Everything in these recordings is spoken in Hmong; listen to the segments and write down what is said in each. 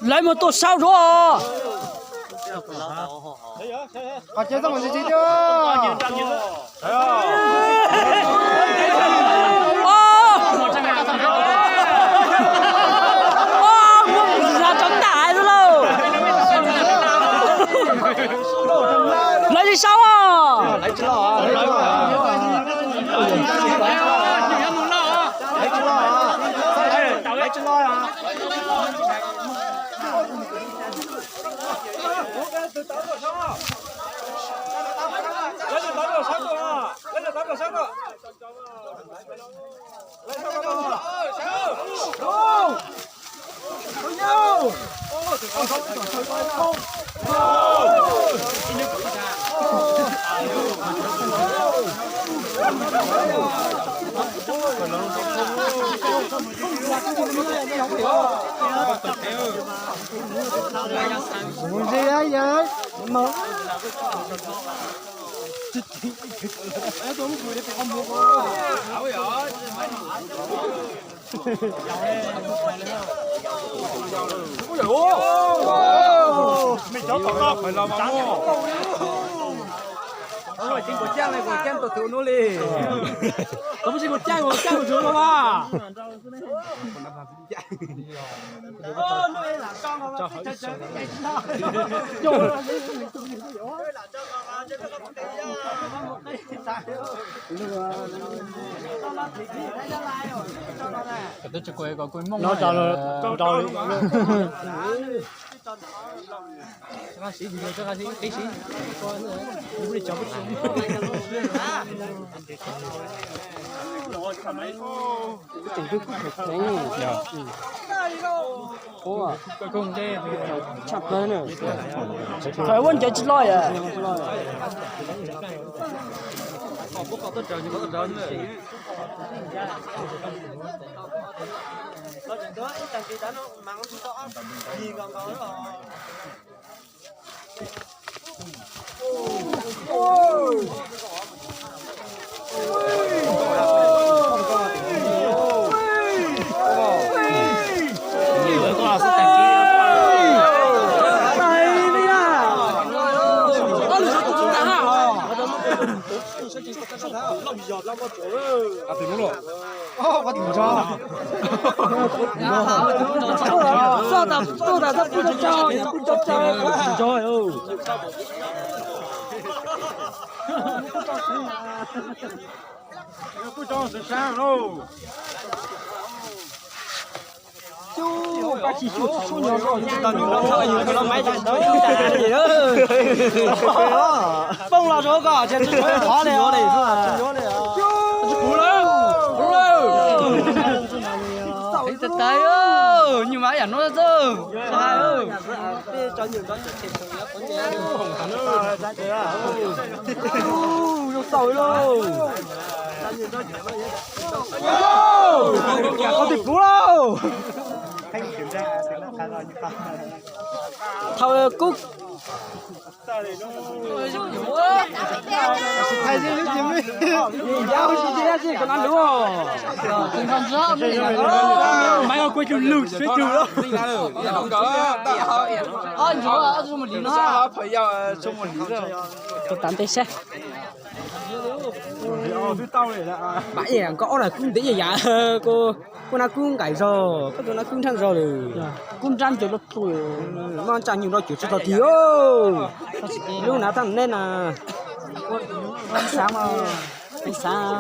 Lawv mus tua saud os. Os, os, mus zas tso tas xwb lauj. Lawv tsis sau os. No rau, rau. Qhov ua ncawv tsis loj yom. Poob los rau koj, tsis qhuav li. Heev tas tas, nyuj mas yam no xwb. Zoo xaus lauj. Qhov twg puv lauj. Thaum kub. Tus tav ntej saib. Mas nkoj ob na kub ntev yam, koj na kub nqaim zog, koj tus na kub nrhab zog lawm. Kub nrab ncaws lub tug. Muaj tsaj nyuj nrog cuam tsis tau tig. Lub na thaj neb na. Xav, xav.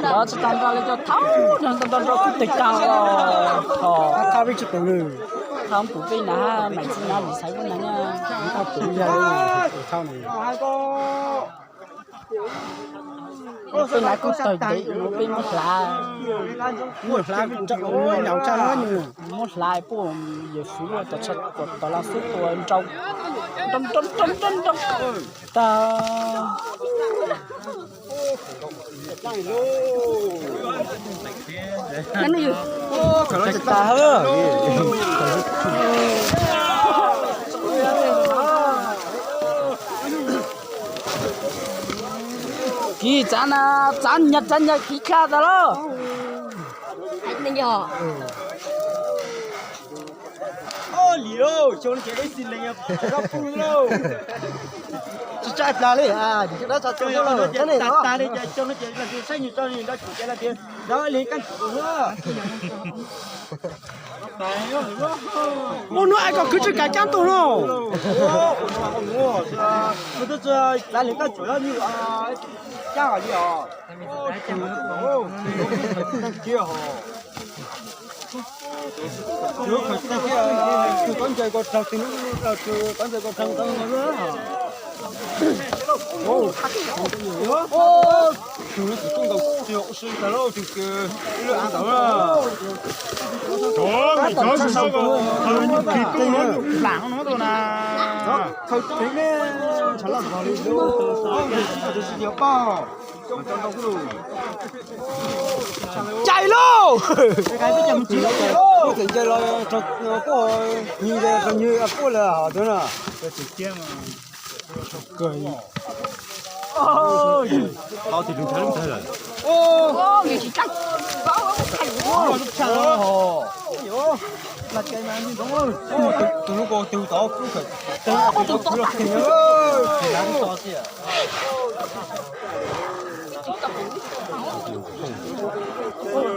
Cov tsis tau nrog li cov thaum nrog nrog nrog kuj tes kag os. Thab vij tsis tus lwm. Pum peb na, maim txiv na, lis xaiv pub na. Peb na kuj tawg ntev ua peb muab hlav, muab hlav pub yawm suv tom los xub tua nrau, nrau nrau nrau nrau tag. Kiv txav na, txav nyag txav nyag kiv dlha tas lauj. Tsis tsa dlha li, tsis tsa dlha li. Ua nuav es koj khwv tsis kav caj ntuj no. Cais lauj!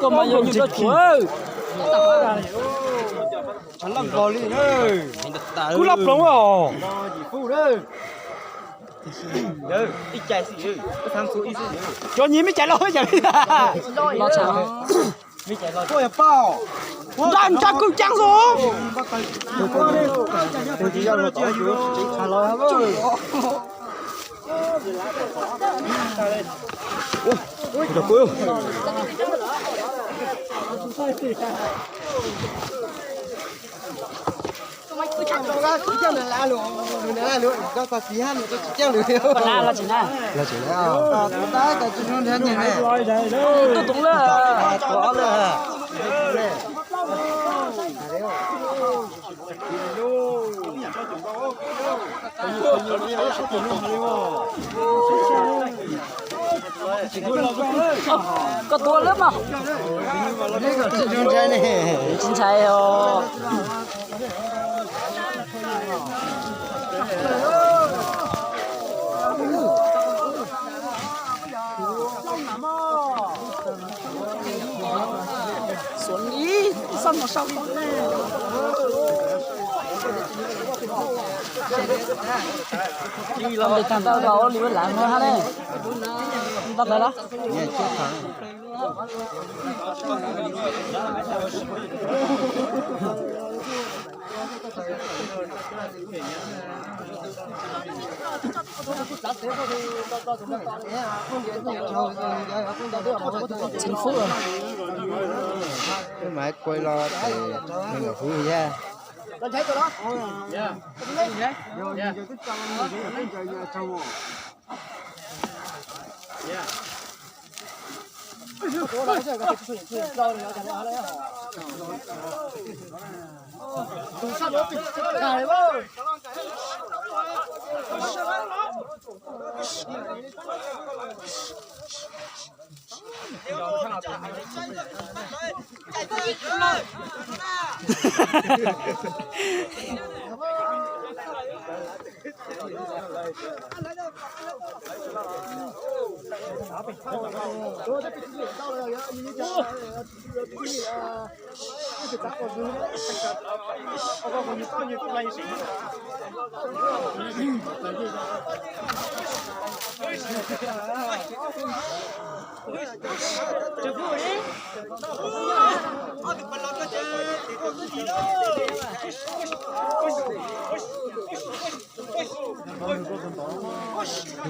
Koj mas yog nws tsuav. Kuv loj ploog os. Cov nyias meb cais loj yam li. Nra nra kwj ceeb xwb. Tuaj too lawm. Koj tuaj lawm mas. Tsis ntshai os. Xuav ib xoj no sau. Tag ntawd li lawm no hab ne. Tag ntawd lawm. Txiv Fub mas quay los ces nws lawm hub yag.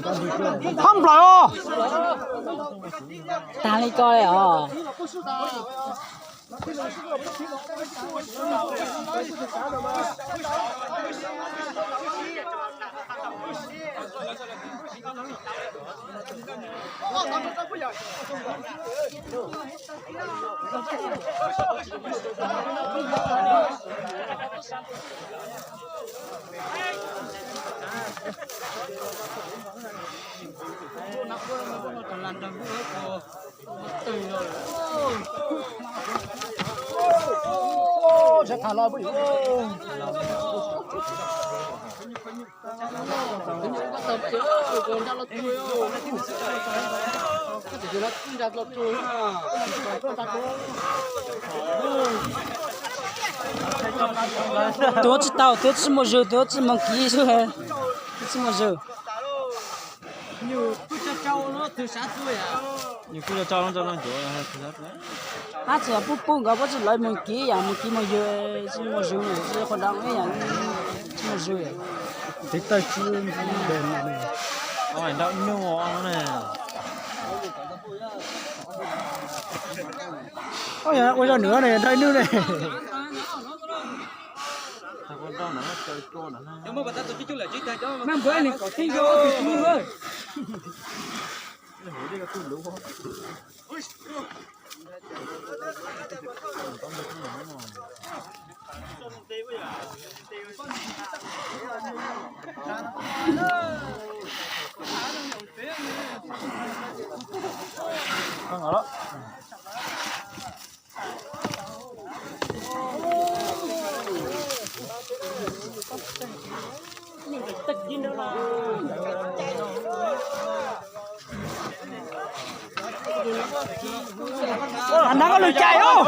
Thab nplaim os. Tag li ko li os. Tus tsis tau, tus tsis muaj zug, tus tsis moog kiv xwb, tus tsis muaj zug. Hab txug pub pub nkawd puab tsis lawv moog kiv, yam moog kiv moog yug tsis muaj zug, tsis qhuas dab ib yam tsis muaj zug. Tiv tawj tsis nrau nub ne. Ua zog nws ne, nrau nub ne. Nag koj lug cais os.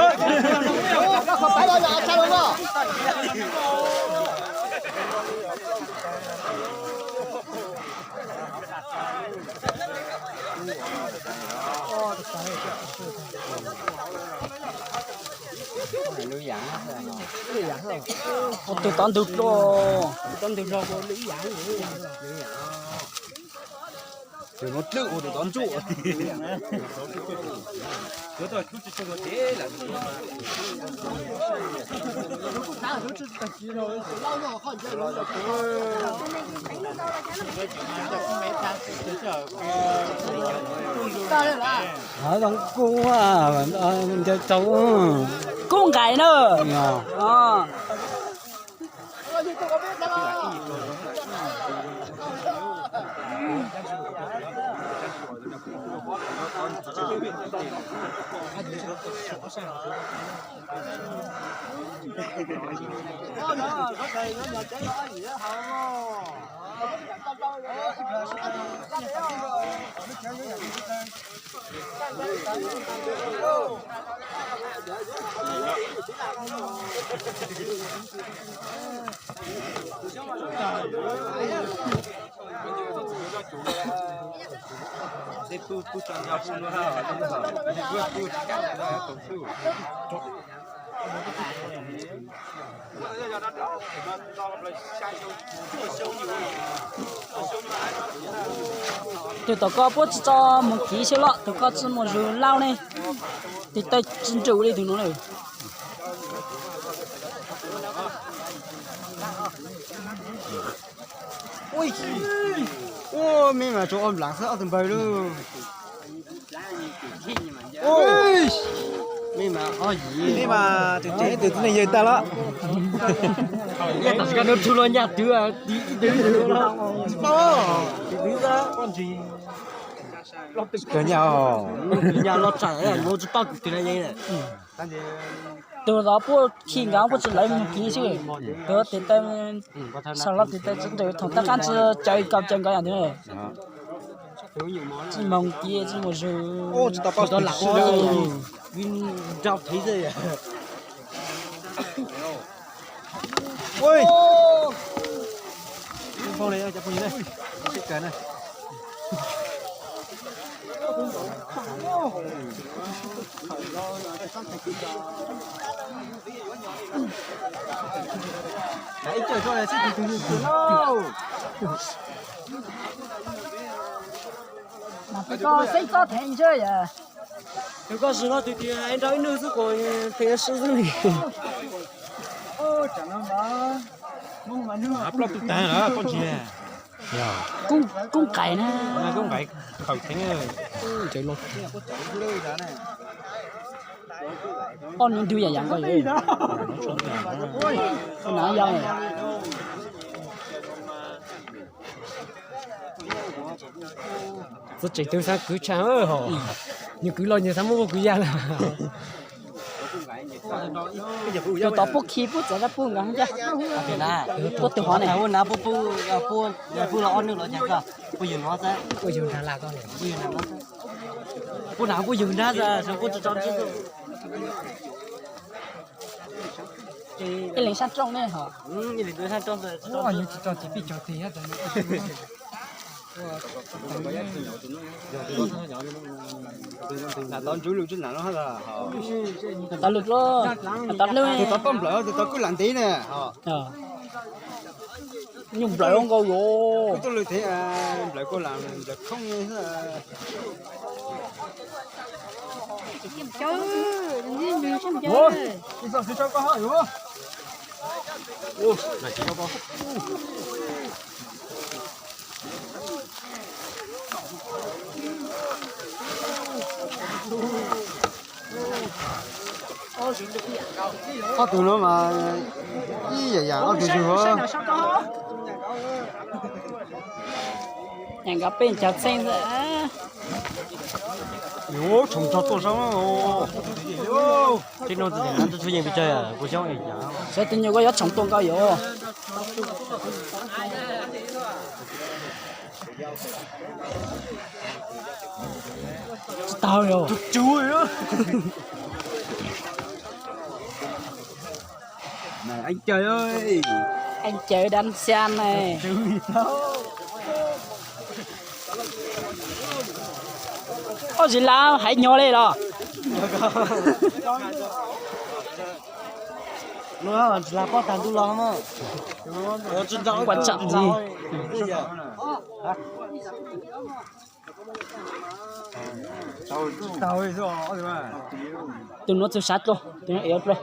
Tus tod ntug dlo, tus tod ntug dlo. Tus no dlwb ua tus tod ntsuj. Kub, kub nqaim na. Tus tom koj puab tsi tso moog kiv xwb los tus koj tsi muaj zug lauj ne. Tes taw tsi nrug li tus nuav na. Mej mas tsuas ua nplaag xwb ob tug npawg lauj. Mej mas tus tsev tus txiv neej yawg tag los. Nyaj twg, nyaj los tsaim, tsi paub kws twg na. Tus tod puab khi nkawd puab tsi lawv moog kiv xwb. Tus tes taw, sau los tes taw tsi nrug thaum tab qaab tsi caw kaus caw nkawd yam ntawd. Tsi moog kiv tsi muaj zug. Tsi tau paub tus lam ua, nrau thev xwb. Ib co tso sib tug tug yug tug lauj. Koj xeeb txob theev ntshe yom. Tus koj sim no tus twg hais nrog ib nug xwb kuv theev sib xwb li. Plaub tug tag lawm, plaub ntsiag. Kub nqaim na. Kub nqaim khaws theev. Ob nus ntug yam yam nkaus. Txog tseem twg xav kwv tshaj hos, nws kwv los nws xav muab ua kwv yam lawm. Tus tod pub khi pub txav zaj pub nkaus, pub tus hov ne. Pub na, pub, pub, pub los ob nws los cas koj pub yug no xwb, pub yug nrag laj koj, pub yug nrag no xwb, pub na pub yug nrag xwb, pub tso tso ntsib xwb. Ib leeg sab rooj ne hos. Ib leeg sab rooj, tsis tso tig. Tod ntsuj lug tsis nam los tod lug, tod lug, tus tod poj nplawm, tus tod kuj lam ntev ne. Nyuj nplawm nkaus yuav. Kuj tuaj lug thev nplawm kuj lam nplawm khoob. Ob tug no mas ib yam yam ob tug zug. Nkawd peb caug txheej xwb. Yuav tshoom tog tuaj saib. Tib no txhua yeej pes tsawg kuv xyoob. Saib tus nyuag koj yuav tshoom tuaj nkaus yuav. Tsis tau yog. Anh Trời ơi. Anh Trời Đan Siam này. Oj, tsis lab haiv nyuag li los. Tsis lab pob tag ntuj los. Quan trọng gì? Tus nuav txug sav dlua, tus nuav ev dlua.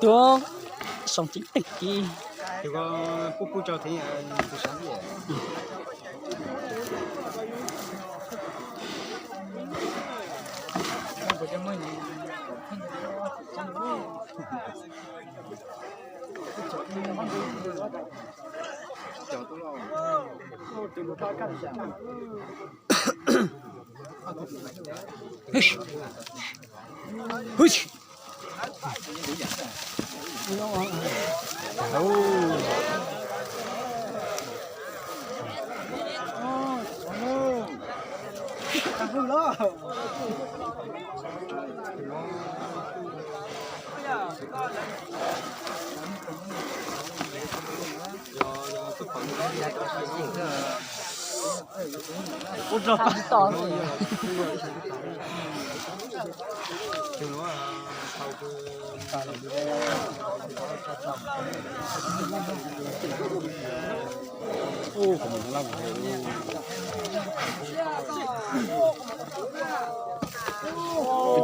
Tuav soo tseem teeg kiv.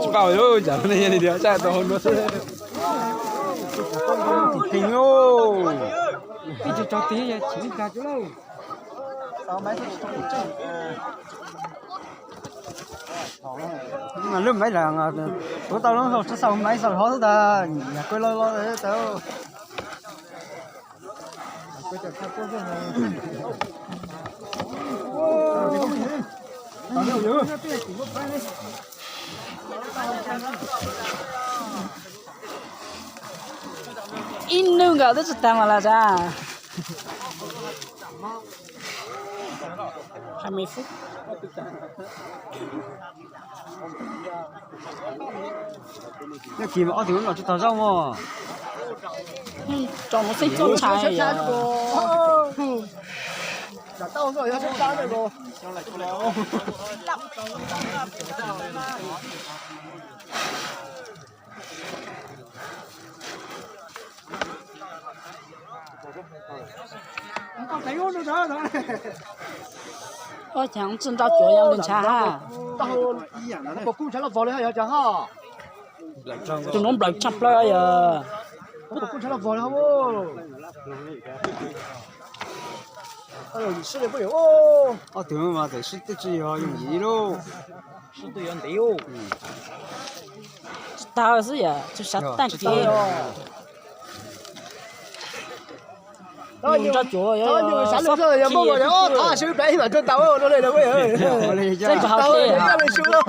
Tsis paub yog cas ne, tias saib tau hauv no xwb. Tim teeg lauj. Ib tug tso tig, chim ib tug lauj. Lub maiv lawm, tuav tau lub hlau tso saum maiv saum hov xwb tas, yam kawg lo lo tau. Ib nub nkaus twb tsis tag mas los sas. Hai mươi phút. Nyob kis mas ob tug lub los tsis tau zaub mog. Tso mus xeeb txob tshais. Ua cas tsis nrau cuav yog ntshav ha. Tus no nplawm tshaj plaws yog. Ob tug mas txawm sib twb tsis yog yooj yim lauj. Tsis tau xwb yom, tsis xav tag kiag. Nrau cuav yog, xav lwm xwb yog muaj mas ob thab sib plab ib mam tuaj tau no le.